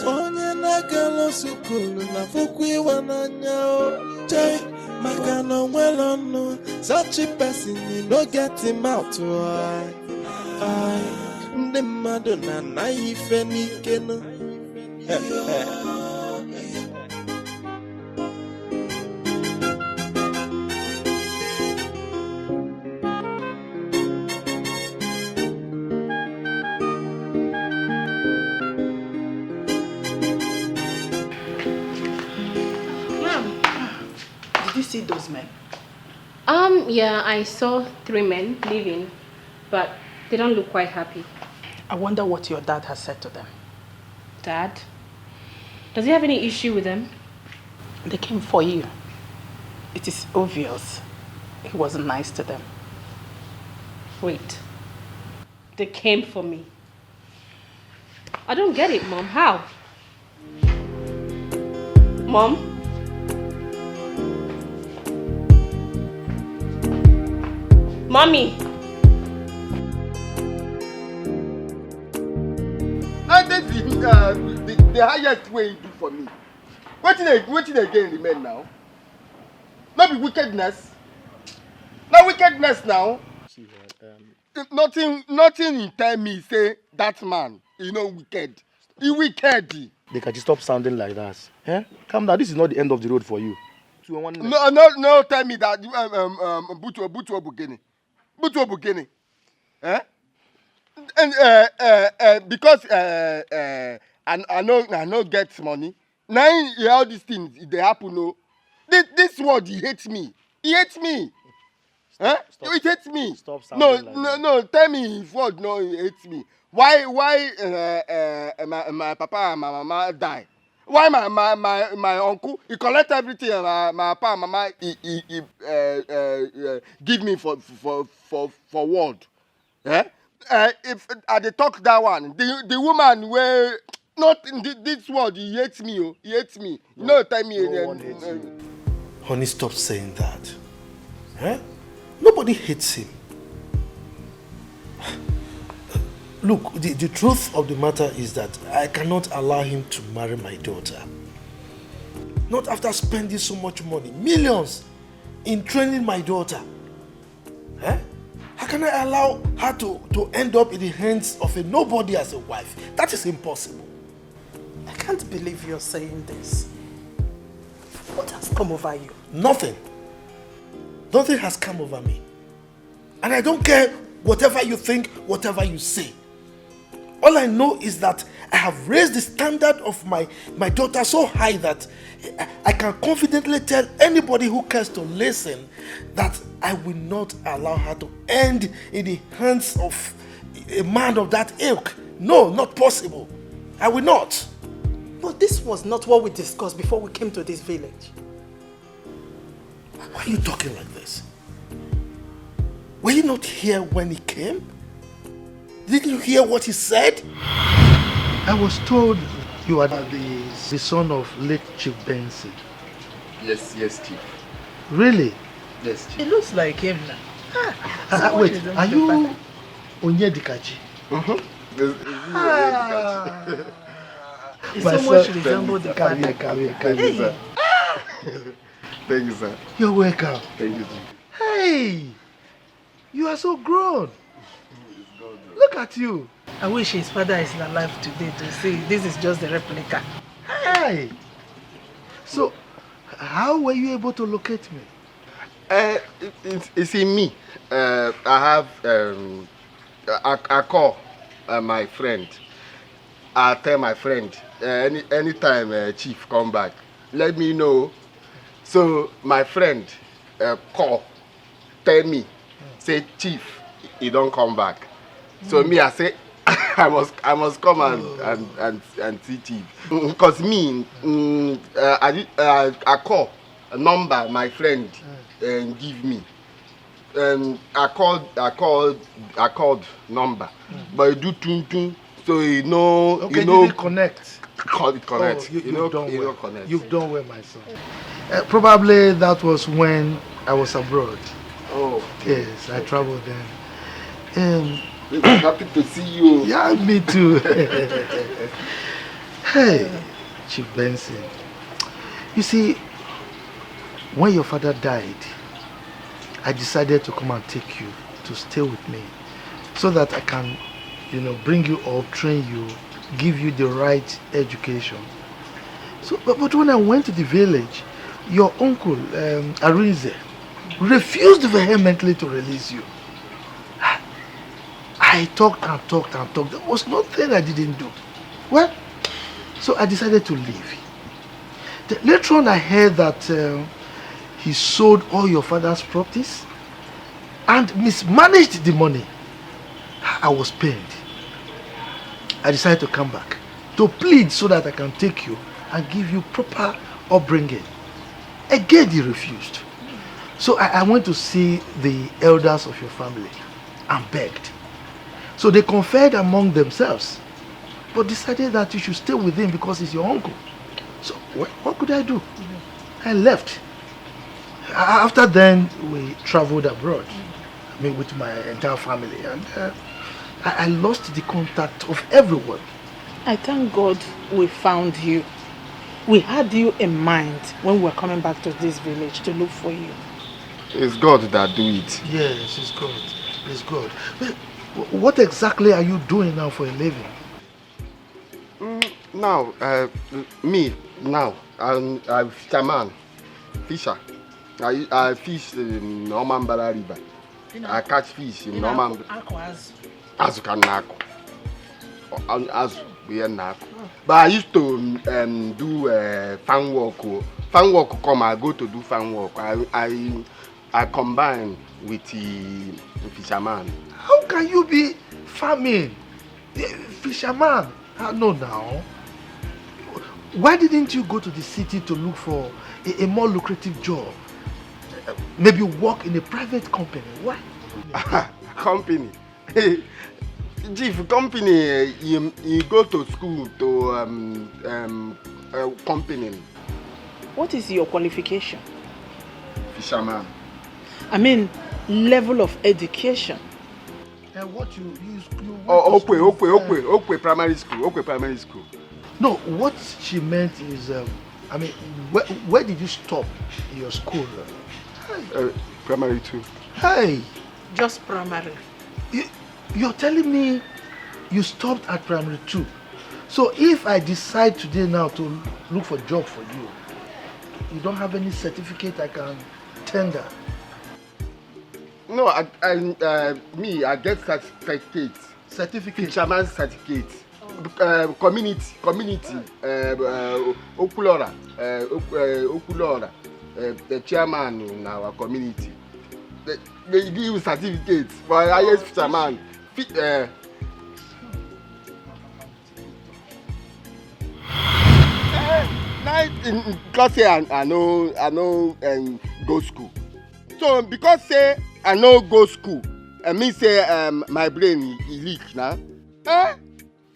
onye na-agalụ school na pokwa ịwa n'anya o. Joy, maka na o nwere ọnụ, such a person, you no get him out. Ai, ai, ndị mmadụ na-anaghị ife n'ike no. Mom, did you see those men? Um, yeah, I saw three men leaving, but they don't look quite happy. I wonder what your dad has said to them. Dad? Does he have any issue with them? They came for you. It is obvious he wasn't nice to them. Wait. They came for me. I don't get it, Mom. How? Mom? Mommy? And that's the, uh, the, the highest way you do for me. Wetin dey, wetin dey again remain now? No be wickedness. Na wickedness now. See what, um, Nothing, nothing he tell me say that man, he no wicked. He wicked. They can just stop sounding like that. Eh? Calm down. This is not the end of the road for you. Two and one. No, no, no. Tell me that. Um, um, um, Butu, Butu Obugini. Butu Obugini. Eh? And uh, uh, uh, because uh, uh, I, I know, I no get money. Now all these things they happen. No, this, this world he hates me. He hates me. Huh? Stop. It hates me. Stop. No, sounding like no, that. No. Tell me if world no, it hates me. Why, why uh, uh, my, my papa and my mama die? Why my, my, my, my uncle, he collect everything, and my, my papa and mama, he, he, he uh, uh, uh, give me for, for, for, for world? Eh? Uh, if I dey talk that one, the, the woman wey, not in thi-, this world, he hates me, oh, he hates me. No, no, tell me. No one hates you. Honey, stop saying that. Eh? Nobody hates him. Look, the, the truth of the matter is that I cannot allow him to marry my daughter. Not after spending so much money, millions, in training my daughter. Eh? How can I allow her to, to end up in the hands of a nobody as a wife? That is impossible. I can't believe you're saying this. What has come over you? Nothing. Nothing has come over me. And I don't care whatever you think, whatever you say. All I know is that I have raised the standard of my, my daughter so high that I, I can confidently tell anybody who cares to listen that I will not allow her to end in the hands of a man of that ilk. No, not possible. I will not. But this was not what we discussed before we came to this village. Why are you talking like this? Were you not here when he came? Didn't you hear what he said? I was told you are the, the son of late Chief Benson. Yes, yes, Chief. Really? Yes, Chief. It looks like him now. Ah, uh, wait, are you Onyedikachi? Mm-hmm. It's, it's ah. He so much resemble the father. Thank you, sir. Thank you, sir. You're welcome. Thank you, Chief. Hey! You are so grown. Look at you. I wish his father is alive today to see. This is just the replica. Hey! So, how were you able to locate me? Uh, it, it's, it's in me. Uh, I have, um, I, I call uh, my friend. I tell my friend, uh, any anytime uh, chief come back, let me know. So my friend uh, call, tell me, say chief, he don't come back. So me, I say, I must, I must come and and and, and see chief. Because me, mm, uh, I, uh, I call a number my friend and give me. Um, I called, I called, I called number, but he do tun tun, so he no, okay, he no didn't connect. Call it connect. Oh, you, you, you know, don't you well. Know connect. You've done well, my son. Uh, probably that was when I was abroad. Oh. Yes, I traveled then. Um, happy to see you. Yeah, me too. Hey, Chief Benson. You see, when your father died, I decided to come and take you to stay with me so that I can, you know, bring you up, train you, give you the right education. So, but, but when I went to the village, your uncle, um, Arinze, refused vehemently to release you. I talked and talked and talked. There was nothing I didn't do. Well, so I decided to leave. Then later on, I heard that uh, he sold all your father's properties and mismanaged the money. I was pained. I decided to come back to plead so that I can take you and give you proper upbringing. Again, he refused. So I, I went to see the elders of your family and begged. So they conferred among themselves, but decided that you should stay with him because he's your uncle. So what, what could I do? I left. A- After then, we traveled abroad. I mean, with my entire family, and uh, I, I lost the contact of everyone. I thank God we found you. We had you in mind when we were coming back to this village to look for you. It's God that do it. Yes, it's God. It's God. But wh- what exactly are you doing now for a living? Mm, now, uh, me, now, I'm, I'm fisherman, fisher. I, I fish in Omambala River. I catch fish in Omambala. Azụ ka m na-akụ. Ọ- azụ bụ ihe m na-akụ. But I used to um, do uh, farm work. Oh. Farm work come, I go to do farm work. I, I, I combine with the fisherman. How can you be farming? Eh, fisherman? Ah, no, now. Why didn't you go to the city to look for a, a more lucrative job? Eh, maybe work in a private company. Why? Company? Chief, company, eh, you, you go to school to um, um, uh, company. What is your qualification? Fisherman. I mean, level of education. And what you you, you went Oh, to Okwe, school Okwe, for? Okwe, Okwe Primary School, Okwe Primary School. No, what she meant is, um, I mean, where, where did you stop your school? Uh, primary two. Hey, Just primary. You, you're telling me you stopped at primary two. So if I decide today now to look for job for you, you don't have any certificate I can tender? No, I, I uh, me, I get cert- certificate. Certificate. Fisherman certificate. Uh, community, community, uh, uh, Okulora, uh, Ok- uh, Okulora, uh, the chairman in our community. They, they give you certificate for highest fisherman. Fi- uh, Eh, na in- because say I, I no I no um, go school. So because say I no go school, I mean say um, my brain e leak now. Eh?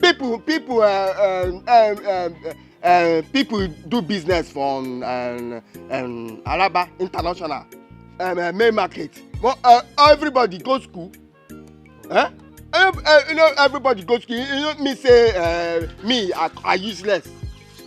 People, people, uh, um, um, um, uh, people do business for um, um, um, Alaba International um, uh, main market. But, uh, everybody go school. Eh? Ev- uh, you know, everybody go school. You know, me say uh, me, I, I useless.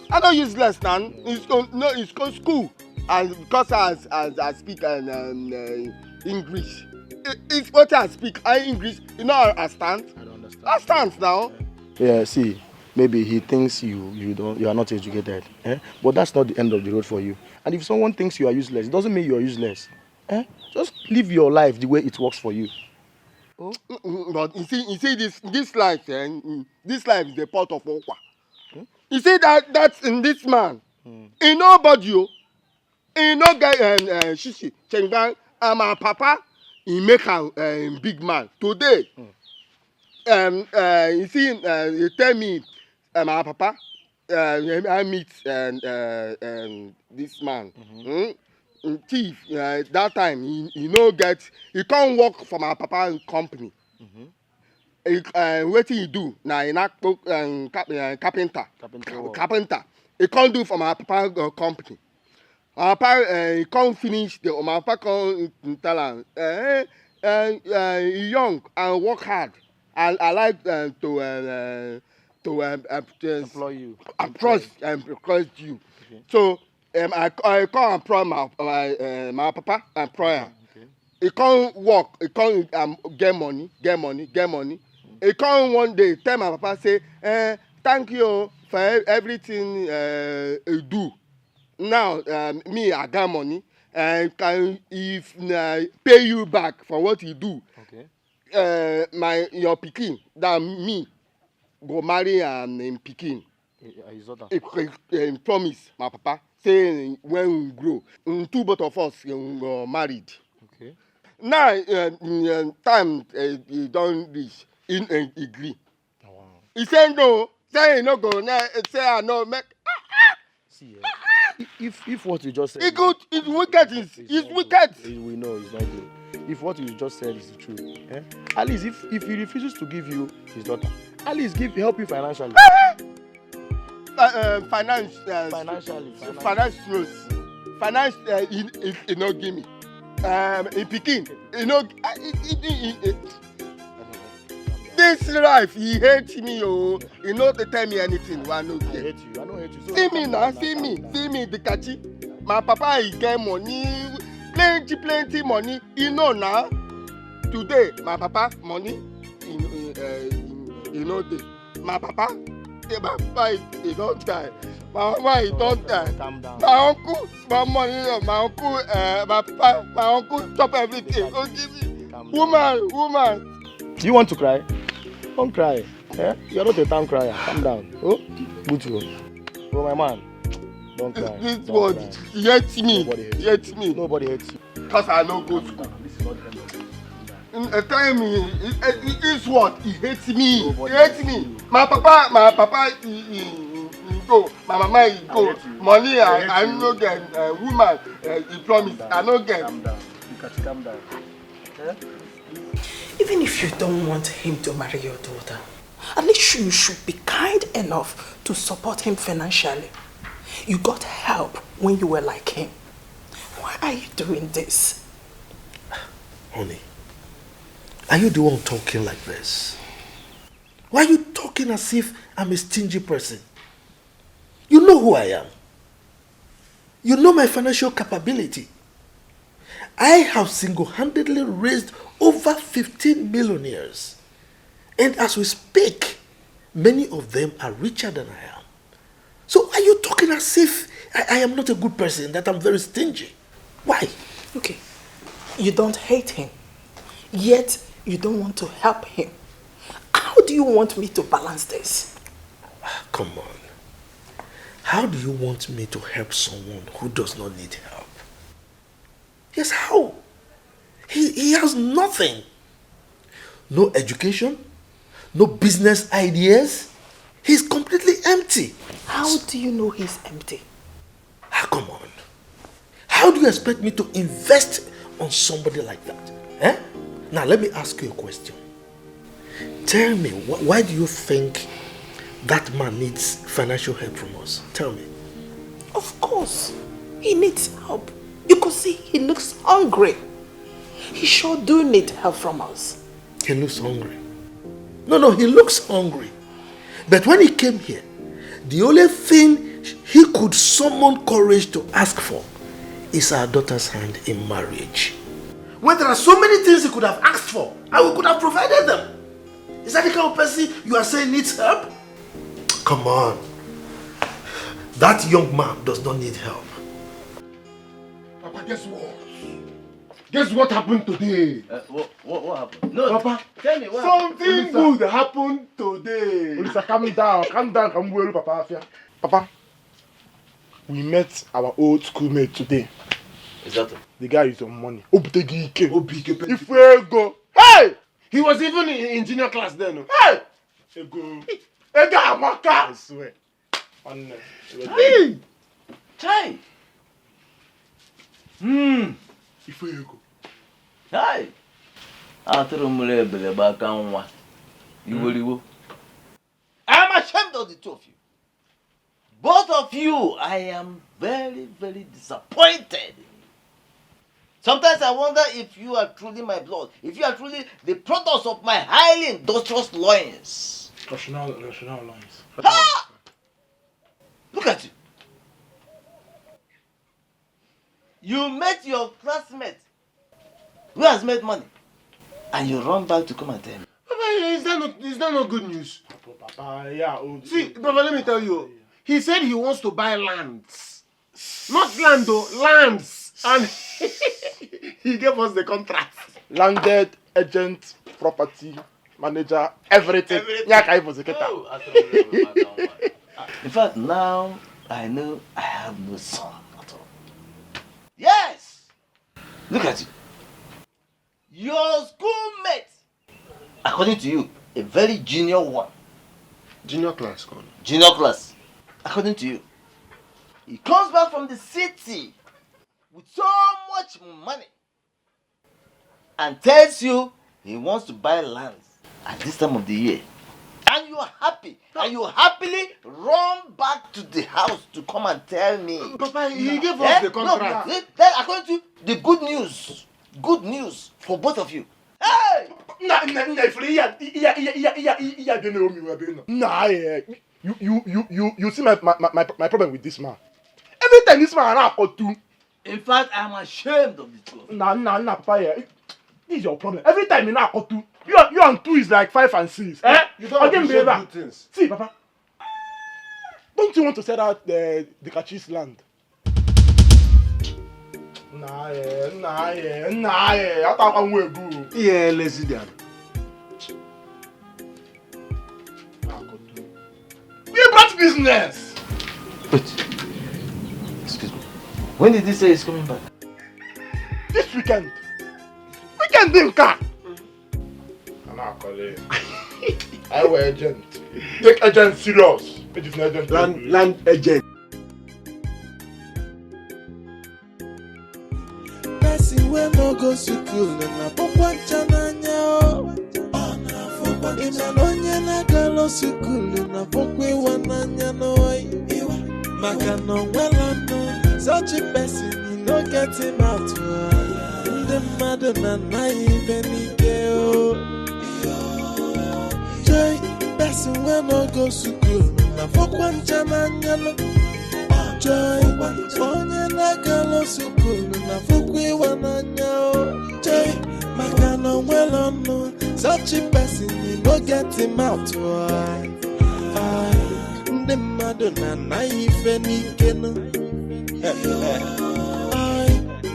I no useless now. It's go, no, it's go school. And because as as I speak and um, uh, English, it, it's what I speak. I English. You know, I stand. I don't understand. I stand now. Yeah, see, maybe he thinks you you don't you are not educated, eh? But that's not the end of the road for you. And if someone thinks you are useless, it doesn't mean you are useless, eh? Just live your life the way it works for you. Mm, mm, but you see, you see this this life, eh? Mm, this life is a pot of okwa. You see that that in this man, he nobody o. He no get um, uh, shishi, chengban, and my papa, he make am um, big man. Today, um, uh, you see, uh, he tell me, uh, my papa, uh, I meet um, uh, um, this man. Hmm? Thief, uh, that time, he, he no get, he come work for my papa company. He, uh, wetin he do na he na kpo- um, cap- uh, carpenter. Carpenter work. Carpenter. He come do for my papa uh, company. My papa uh, he come finish the my papa come tell am, uh, uh, uh, he young and work hard. I, I like uh, to uh, uh, to um, uh, employ you. Approach and request you. So um, I, I come and pray my my, uh, my papa and prayer. Okay. He come work, he come um, get money, get money, get money. He come one day tell my papa say, eh, thank you for e- everything uh, you do. Now um, me I get money and can if na pay you back for what you do. Okay. Uh, my your pikin that me go marry am im pikin. His daughter. He, he, he promise my papa say when we grow, mm, two both of us we go married. Okay. Now uh, mm, uh, time uh, e don reach, he, he agree. Oh, wow. He say no, say he no go. Na- Say I no make. See, eh, if if what you just said, he good. It's wicked. It's, it's wicked. We know it's not good. If what you just said is the truth, eh? At least if if he refuses to give you his daughter, at least give help you financially. Uh, uh, finance, uh, financially, finance, finance, uh, he, he, he no give me. Um, in pikin, he no. Uh, he, he, he, he, This life, he hates me, oh. He no dey tell me anything wey I no get. I hate you. I no hate you. So see me now, see me, see me, the catchy. My papa, he get money, plenty, plenty money. He know now. Today, my papa, money, he, he, uh, he, he no dey. My papa, say my papa, he, he don die. My mama, he don die. Calm down. My uncle, small money, uh, my uncle, uh, my papa, my uncle chop everything. Go give me. Calm down. Woman, woman. Do you want to cry? Don't cry. Eh? You're not a town crier. Calm down. Oh, good you. Oh, my man. Don't cry. This world, he hates me. Nobody hates you. He hates me. Nobody hates you. Because I no go school. This is not the end of it. Mm, eh, tell me, eh, eh, this world, he hates me. Nobody hates me. He hates you. My papa, my papa, he, he, he, he go. My mama, he go. Money, I, I no get. Uh, woman, uh, he promise. Calm down. I no get. Calm down. You can calm down. Eh? Even if you don't want him to marry your daughter, at least you should be kind enough to support him financially. You got help when you were like him. Why are you doing this? Honey, are you the one talking like this? Why are you talking as if I'm a stingy person? You know who I am. You know my financial capability. I have single-handedly raised over fifteen millionaires. And as we speak, many of them are richer than I am. So are you talking as if I, I am not a good person, that I'm very stingy? Why? Okay, you don't hate him, yet you don't want to help him. How do you want me to balance this? Ah, come on. How do you want me to help someone who does not need help? Yes, how? He, he has nothing. No education, no business ideas. He's completely empty. How do you know he's empty? Ah, come on. How do you expect me to invest on somebody like that? Eh? Now, let me ask you a question. Tell me, wh- why do you think that man needs financial help from us? Tell me. Of course, he needs help. You could see he looks hungry. He sure do need help from us. He looks hungry. No, no, he looks hungry. But when he came here, the only thing he could summon courage to ask for is our daughter's hand in marriage. When there are so many things he could have asked for, and we could have provided them. Is that the kind of person you are saying needs help? Come on. That young man does not need help. Papa, guess what? Guess what happened today? Uh, what, what, what happened? No, Papa, tell me what something happened. Good happened today. Olisa, calm down, calm down, ka m gwa elu Papa afịa. Papa, we met our old schoolmate today. Exactly. The guy is on money. Obutegi ike. Obike Ifuego. Hey! He was even in, in junior class then. Oh. Hey! Ego. Ego amaka. I swear. Nwanne. Hey! Chai! Hmm. Ifuego. Chai! Atụrụ mụrụ ebelebe aka nwa. Iweriwo. I am ashamed of the two of you. Both of you, I am very, very disappointed. Sometimes I wonder if you are truly my blood, if you are truly the products of my highly industrious loins. Rational, rational lines. Ha! Look at you. You met your classmate who has made money, and you run back to come and tell me. Papa, is that not, is that not good news? Papa, yeah. Oh, see, Papa, let me tell you. He said he wants to buy lands. Not land, though, lands. And he gave us the contract. Landed, agent, property, manager, everything. Everything. Yeah, ka anyị bụzi kịta. Oh, atụrụ m na-ebe aka nwa. In fact, now I know I have no son at all. Yes! Look at you. Your schoolmate, according to you, a very junior one. Junior class, come on. Junior class, according to you. He comes back from the city with so much money and tells you he wants to buy lands at this time of the year. And you are happy. And you happily run back to the house to come and tell me. Papa, he gave us Eh? the contract. No, no. Then according to the good news, good news for both of you. Hey! Nna, nna, nna, ifuru ihe a, ihe a, ihe a, ihe a, ihe a, ihe a dị n'omi wee ebe ị nọ. Nna, eh, you, you, you, you, you see my, my, my, my problem with this man. Every time this man na-akọtu. In fact, I'm ashamed of the two of you. Nna, nna, nna, Papa, yeah, this is your problem. Every time you na-akọtu, you, you and two is like five and six. Eh? You don't Again, appreciate brother. Good things. See, Papa, don't you want to sell out the, the Kachis land? Nah, eh, nah, eh, nah, eh. I thought I would go. Yeah, lazy down. We brought business. Wait. Excuse me. When did he say he's coming back? This weekend. Weekend in car. I'm not calling. I wear agent. Take agent serious. It is an agent. Land, land agent. Person wey no go school na pokwa ncha n'anya o. Ị ma na onye na-agalo school na pokwa ịwa n'anya n'oyi. Maka na o nwere ọnụ, such a person, you no get him out. Ndị mmadụ na-anaghị ibe n'ike o. Joy, person wey no go school na pokwa ncha n'anya no. Joy, onye na-agalo school na pokwa ịwa n'anya o. Joy, maka na o nwere ọnụ, such a person, you no get him out. Ndị mmadụ na-anaghị ife n'ike no.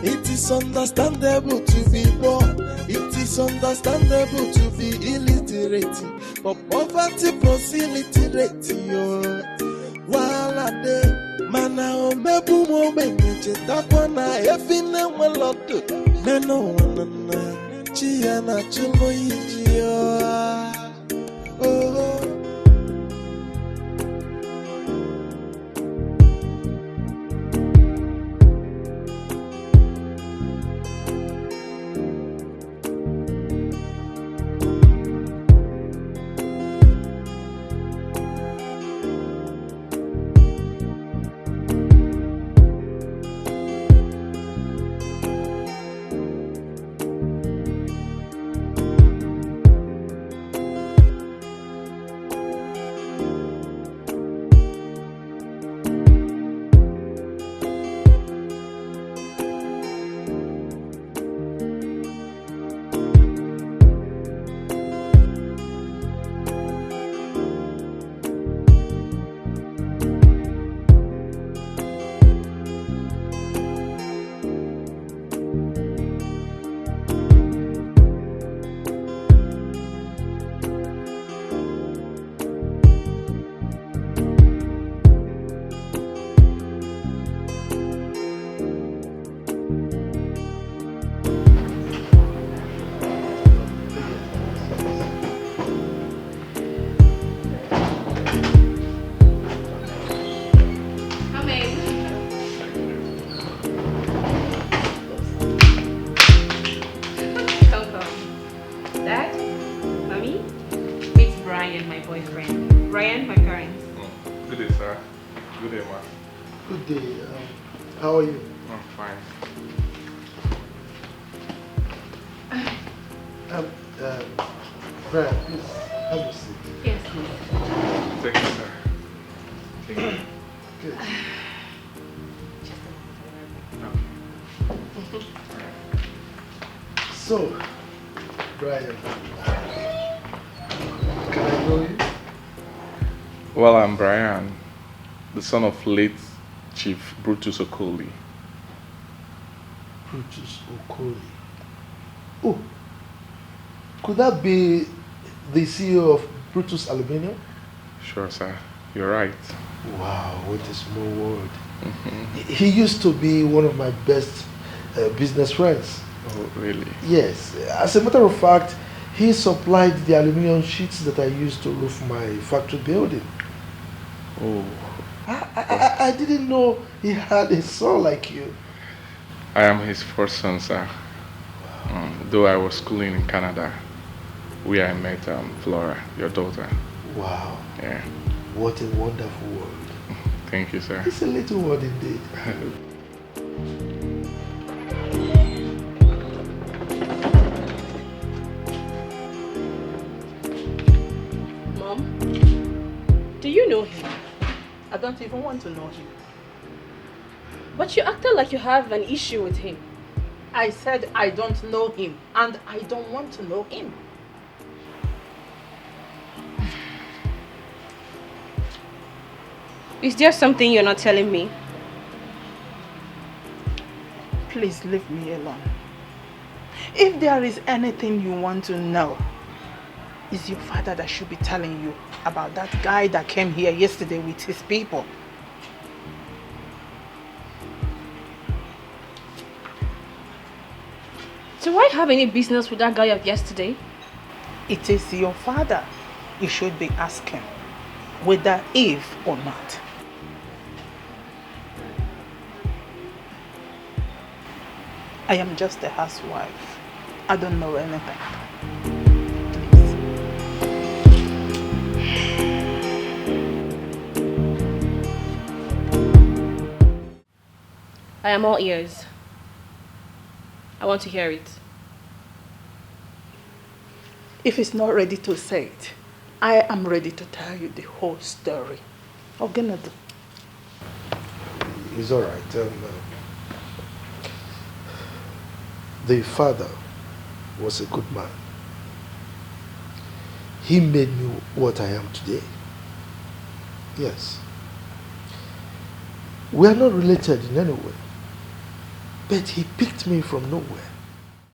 It is understandable to be poor. It is understandable to be illiterate. But poverty plus illiterate, yo. Wahala dey. Mana omegbu m ogbenye chetakwa na efi na-enwere ọdụ. Nene ụwa na nna, chi ya na-achụlụ iji ya. Oh. and my boyfriend. Brian, my parents. Good day, sir. Good day, ma. Good day. Um, how are you? I'm fine. Um, uh, Brian, please have a seat. Yes, please. Thank you, sir. Thank you. Good. Just a moment. So, Brian, can I know you? Well, I'm Brian, the son of late Chief Brutus Okoli. Brutus Okoli. Oh, could that be the C E O of Brutus Aluminium? Sure, sir. You're right. Wow, what a small world. He he used to be one of my best uh, business friends. Oh, really? Yes, as a matter of fact, he supplied the aluminium sheets that I used to roof my factory building. Oh, I, I, I- I didn't know he had a son like you. I am his first son, sir. Um, though I was schooling in Canada, where I met um, Flora, your daughter. Wow, Yeah. what a wonderful world. Thank you, sir. It's a little world indeed. Mom, do you know him? I don't even want to know him. But you acted like you have an issue with him. I said I don't know him, and I don't want to know him. Is there something you're not telling me? Please leave me alone. If there is anything you want to know, it's your father that should be telling you about that guy that came here yesterday with his people. Do I have any business with that guy of yesterday? It is your father you should be asking, whether if or not. I am just a housewife. I don't know anything. Please. I am all ears. I want to hear it. If he's not ready to say it, I am ready to tell you the whole story. Ogenadu. It's all right. Um, uh, the father was a good man. He made me what I am today. Yes. We are not related in any way. But he picked me from nowhere